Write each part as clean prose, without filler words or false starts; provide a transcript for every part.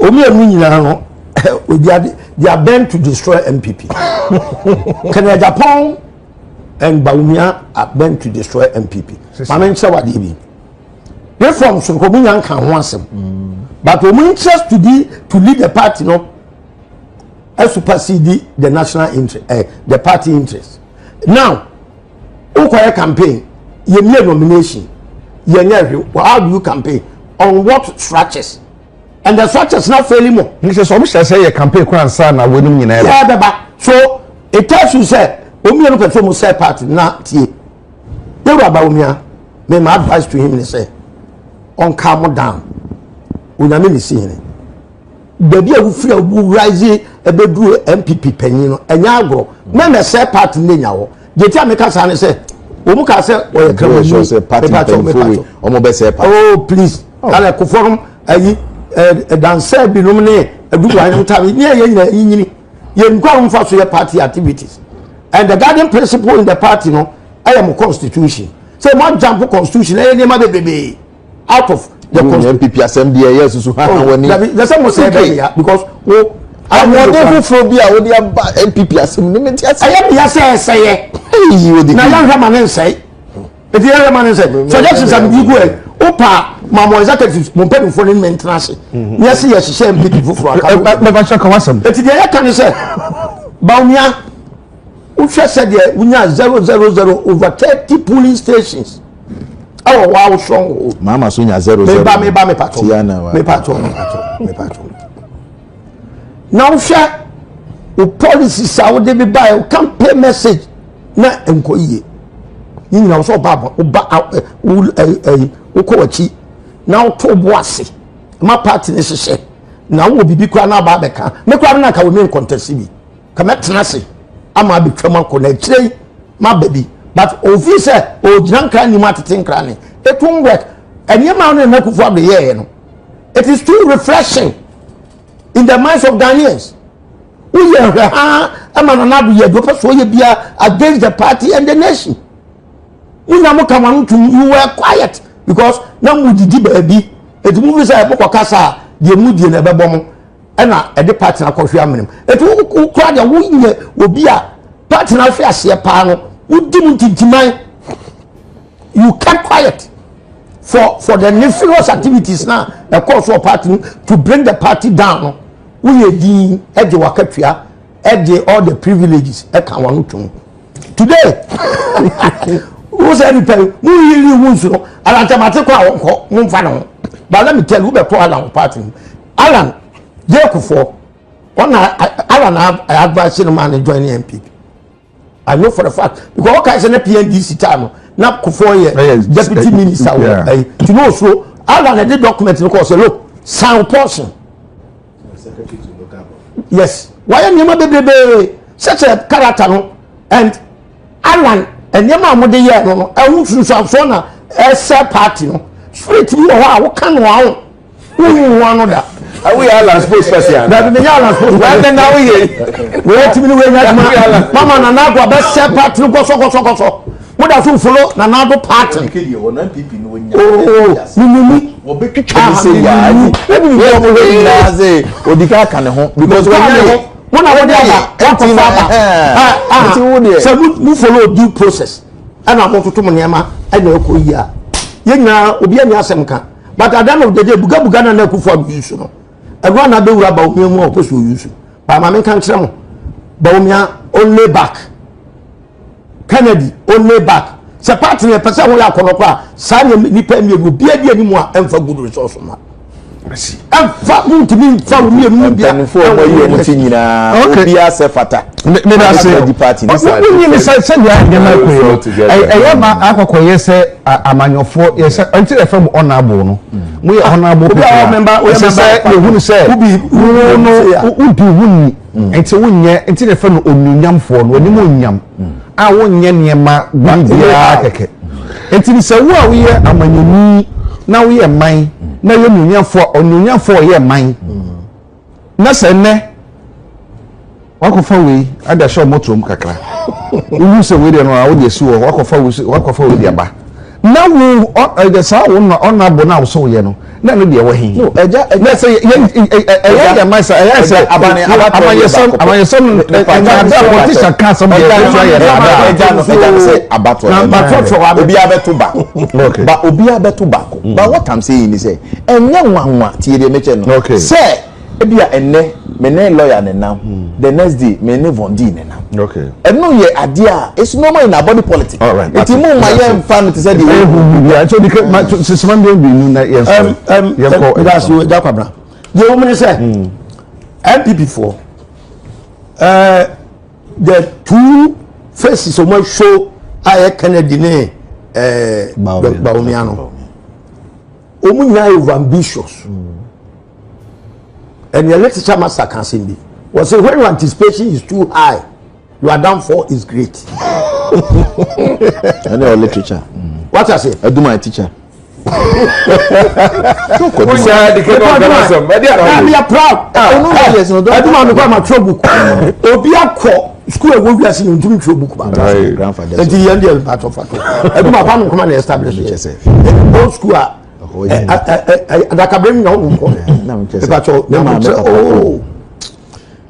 Omienu nyinaa no, they are bent to destroy NPP. Kennedy Agyapong and Bawumia are bent to destroy NPP. Maame nkyerɛ wadeɛ bi. Reforms nko mu nya nka ho asɛm. But wɔn interest to lead the party no supersede the national interest, the party interest. Now, wokɔyɛ campaign, yɛnyɛ nomination, yɛnyɛ hwɛ. How do you campaign? On what structures? And the structures not failing mo. N sɛ ɔmo hyɛ sɛ yɛ campaign kora nsa na wɔnum nyinaa. Yɛ bɛba. So it tells you sɛ omienu pɛ sɛ ɔmo sɛ party na tie. Yɛwura Bawumia, me my advice to him ni sɛ ɔn calm down. Onyame ne si hene. Baabi a wofiri a wo rise ɛbɛduru NPP panyin no, ɛnyɛ agorɔ. Mɛmɛ sɛ party ne nya hɔ. Deɛ ti a meka saa ne sɛ wɔn ka sɛ ɔyɛ kramoni. Sɛ party mpanyinfoɔ wei ɔmo bɛ sɛ party. Oh please, ala koforom ayi ɛdansɛ binom ne adubu ayi ntabi ne yɛ nyina yinyini yɛn nkwa nfa so yɛ party activities, and the guiding principle in the party no ɛyɛ mo constitution. Sɛ mo jump constitution, ɛyɛ nneɛma bebree out of the constitution. NPP asɛm deɛ ɛyɛ susu ha ha wɔ ni. Dabi, sɛ mo sɛ ɛbɛ ya because wo. Ahoɔden foforɔ bi a wɔde aba NPP asɛm ne mi ti ase. Ɛyɛ bia sɛ ɛsɛyɛ na yɛnhwɛ ma ne nsɛe, eti yɛnhwɛ ma ne nsɛe. Suggestions a bi gu ɛ wopa ma mo executives, mo mpanyinfoɔ ne mmɛ ntena ase ne yɛsi yɛ hyehyɛ NPP foforɔ aka. Bɛba kyerɛ ka wasɛm. Eti deɛ yɛka ne sɛ Bawumia, wohwɛ sɛdeɛ wonya 000 over 30 polling stations ɛwɔ wa stronghold. Maama so nya 00. Meba, meba, mepatɔ, mepatɔ, mepatɔ, mepatɔ. Na wohwɛ wo policies a wode bi ba, wo campaign message na nkɔ yie ne nyinaa sɛ ɔba abɔ woba wo ɛyi wokɔ w'akyi na woto bo ase ma party ne hyehyɛ na wowɔ biribi koraa na aba abɛka. Me koraa na nka wɔ me nkɔntɛsi bi ka mɛtena ase ama abɛtwam akɔ na akyire yi ma ba bi, but ofi sɛ ogyina nkra nim atete nkra ne it won't work. Nneɛma a ne Nana Akufo Addo yɛɛ no, it is too refreshing in the minds of Ghanaians. Woyɛ hwɛ ha ama Nana Addo yɛ deɛ ɔpɛ so ɔyɛ bia against the party and the nation. Wonya mo ka wɔn tum, you were quiet because na mo didi baabi eti mo fi sɛ mo kɔ kasa a deɛ mo die na ɛbɛbɔ mo ɛna ɛde party na akɔhwe amena mu. Eti wo kura deɛ wonyɛ obi a party na ahwe aseɛ paa no, wodi mu ntintiman. You kept quiet for the nefarious activities na ɛkɔɔ so wɔ party no to bring the party down no. Woyɛ din ɛgye wakatua, ɛgye all the privileges ɛka wɔn tom. Today wo sɛ nipa yi mo yiri wo nsu no alantamate kɔ a wɔnkɔ mo nfa ne ho. But let me tell you, wobɛtɔ Alan wɔ party no, Alan Jekofoɔ ɔna Alan advice no ma ne join the NPP. I know for a fact because ɔka sɛ ne PNDC time no na Kofoɔ yɛ deputy minister wɔ ɛyi tí n'o so. Alan ɛde document no kɔ sɛ, "Look, sign portion." Yes, wayɛ nneɛma bebrebe sɛsɛ character no and Alan nneɛma a wɔde yɛ no, ɛho nsunsuansoɔ na ɛsɛ party no spirit bi wɔ hɔ a wɔka no aho wohu ho ano da. Awo yɛ Alan spokesperson ana? Dabi, mi nyɛ Alan spokesperson. Wẹ́n na wo yɛ. Wẹ́n ti mi ni wẹ́n nyɛ adwuma mama Nana Ado abɛsɛ party no gɔsɔgɔsɔgɔsɔ. Mo da so follow Nana Ado party. Ooo, minimu. Wɔbɛtwitwa ne sɛ yaa ɛbi bi wɔn hwɛ nyinaa sɛ odi ka aka ne ho because wɔn nyɛ ho mo na wɔde aba wakɔfa aba. Nti wo deɛ. Sɛ mo follow due process ɛna mo toto mo nneɛma ɛna ɛkɔ yie a, yɛn nyinaa obi ani asɛm ka. But at the end of the day, bugabuga na na Akufo Addo yi so no, ɛno ana bɛwura Bawumia mu a ɔpɛ so oyi so. But maame nka nkyerɛ mo, Bawumia only back, Kennedy only back sɛ party no yɛpɛ sɛ wɔyɛ akɔnɔ kɔ a, saa ne nipa mmienu obiara di anim a ɛmfa good resource ma ɛmfa ntumi nfa wo mmienu mu bia. Mpanimfoɔ a wɔyi wɔn ti nyinaa, obiara sɛ fata. Meda ase. Di party ne saa. Wonyi ne sɛ sɛdeɛ nneɛma kɔ yi no, ɛyɛ ma akɔkɔyɛ sɛ amanyɔfoɔ yɛ sɛ ɛnti yɛ fɛ mo honourable no, mo yɛ honourable people a ɛsɛ sɛ yɛhunu sɛ wo no wodi wo ni nti wonyɛ nti yɛ fɛ no onuonyamfoɔ no onim onyam a wonyɛ nneɛma biribiara kɛkɛ. Nti sɛ wo a woyɛ amanyɔni na woyɛ man na yɛ onuonyamfoɔ, onuonyamfoɔ ɔyɛ man na sɛ nnɛ wakɔfa wei ade ahyɛ ɔmɔtoom kakra, wohu sɛ wei deɛ no a wode asi wɔ wakɔfa wei, wakɔfa wei de aba na wo ɛdɛ saa wo na ɔna abo na wosɛ woyɛ no. na ɛno deɛ wɔ he? Na sɛ ɛyɛ yɛ ma sɛ ɛyɛ sɛ amanyɛsɛm amanyɛsɛm ɛnada politician ka asɛm deɛ ɛbɛtumi ayɛ nada. Ɛgya no ɛgya no sɛ abatoɔ no obiara bɛto baako ba obiara bɛto baako but what I'm saying ni sɛ ɛnyɛ nwanwa tie deɛ mekyɛ no sɛ ebi a ɛnɛ me ne lawyer ne nam the next day me ne Vondi ne nam ɛno yɛ adeɛ a it's normal in our body politic eti mu ma yɛn fa no te sɛ deɛ ehu bi a nso de ma sisima bi bi nu na yɛn sɔ yɛn kɔ ɛdaasi o ɛgya kwabena deɛ wɔn ni sɛ NPP foɔ ɛɛ the two faces wɔn show a yɛ Kennedy ne ɛɛ Bawumia no wɔn nyinaa yɛ over ambitious. And your literature master can sing bi wɔ say when your anticipation is too high, your downfall is great. Ɛne ɔ literature. What I say? Aduma teacher. We are proud. Aduma mi kɔ ama twerɛ book. Obi akɔ school ɛwɔ wiase na ntumi twerɛ book ba. Nti yɛn deɛ mpatɔ fatɔ. Aduma Kwame Nkrumah na establish yɛ. Old school a adakabere mi na ɔmo nkɔ. Mpatɔ nyamutɛ ooo.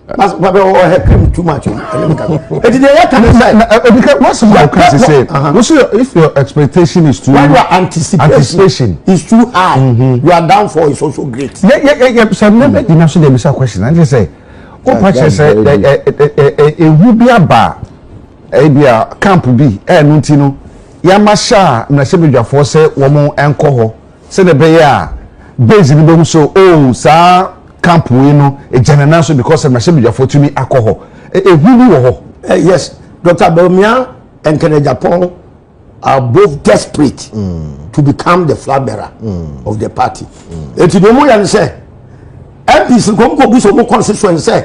Papa ɔhɛ cream too much. Eti deɛ yɛ kan sɛ. Obi ka what's my question say? Wosi if your expectation is too. When your anticipation, anticipation. is too high, mm -hmm. your downfall is also great. Yeah. Sɛ ne bɛ gyina so de bisa question na n sɛ o pa kyerɛ sɛ ɛ ehu bi aba ebi a camp bi ɛnu ti no yama hyɛ a mmarahyɛbadwafoɔ sɛ wɔn nkɔ hɔ sɛdeɛ ɛbɛyɛ a base ni bɛhu so oh saa camp wei no egyina nan so because mmarahyɛbadwafoɔ tumi akɔ hɔ ehu bi wɔ hɔ. Yes, Dr. Bawumia and Kennedy Agyapong are both desperate to become the flag bearer of the party. Eti deɛ ɔmo yɛ no sɛ MPs nkɔm kɔ bu sɛ ɔmo constituency sɛ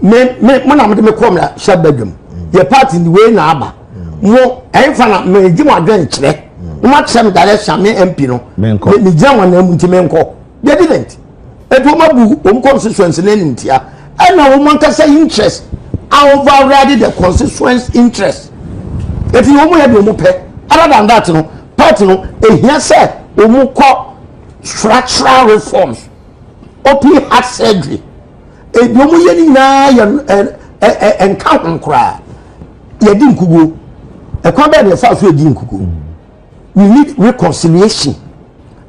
me mo na mo de me kɔ mmarahyɛ badwam yɛ party ni wei na aba mo ɛnfa na me gye mo adwene kyerɛ mo ma kyerɛ me direction me MP no me gyina wɔn nan mu nti me nkɔ. They didn't. Etu wɔn abu wɔn constituency n'anim tia ɛna wɔn ankasa interest a override the constituents interest. Eti wɔn yɛ de wɔn pɛ. Other than that no, party no ehia sɛ wɔn kɔ structural reforms, open heart surgery. Ebi wɔn yɛ ne nyinaa yɛ ɛ ɛ ɛ nka ho koraa. Yɛdi nkuguo. Ɛkwan bɛyɛ na yɛfa so yɛdi nkuguo. We need reconciliation.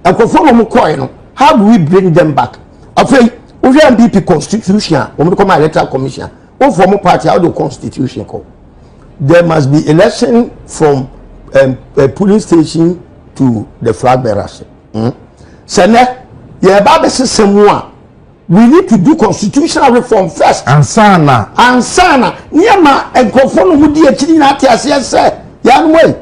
Nkurɔfoɔ na wɔn kɔɛ no, how do we bring them back? Afei wohwɛ NPP constitution a wɔn de kɔ ma electoral commission a wɔn fɔ party a wɔde constitution kɔ. There must be election from a polling station to the flag bearers. Sɛ nɛ yɛba abɛsesa mu a, we need to do constitutional reform first. Ansana. Ansana nneɛma nkurɔfoɔ no mu di akyiri nyinaa te aseɛ sɛ yanom yi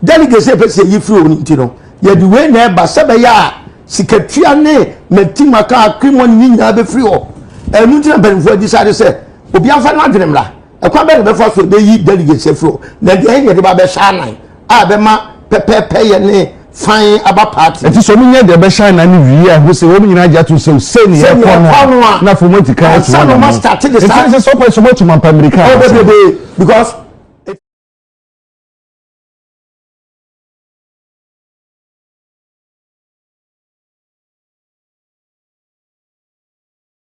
delegates pɛ sɛ yɛyi firi wɔn ti no yɛde wei na ɛba sɛ bɛyɛ a sikatua ne mɛtimaka akrimɔ ne nyinaa bɛfiri hɔ. Ɛnu nti na mpanimfoɔ adi sáré sɛ obi afa no adwene mmra ɛkwan bɛyɛ na bɛfa so bɛyi delegates afiri hɔ na deɛ ɛyɛ yɛde ba bɛhyɛ anan a bɛma pɛpɛɛpɛ yɛ ne fan aba party. Nti sɛ ɔmo nyɛ deɛ bɛhyɛ anan ne wie a sɛ wɔn nyinaa gye ato sɛ sɛ ne yɛ kɔ no a na afɔ mo ati kan ato wɔn ano. Nti sɛ sɛ ɔpɛ sɛ ɔmo atu mampa mirika. Ɔ bebrebe because.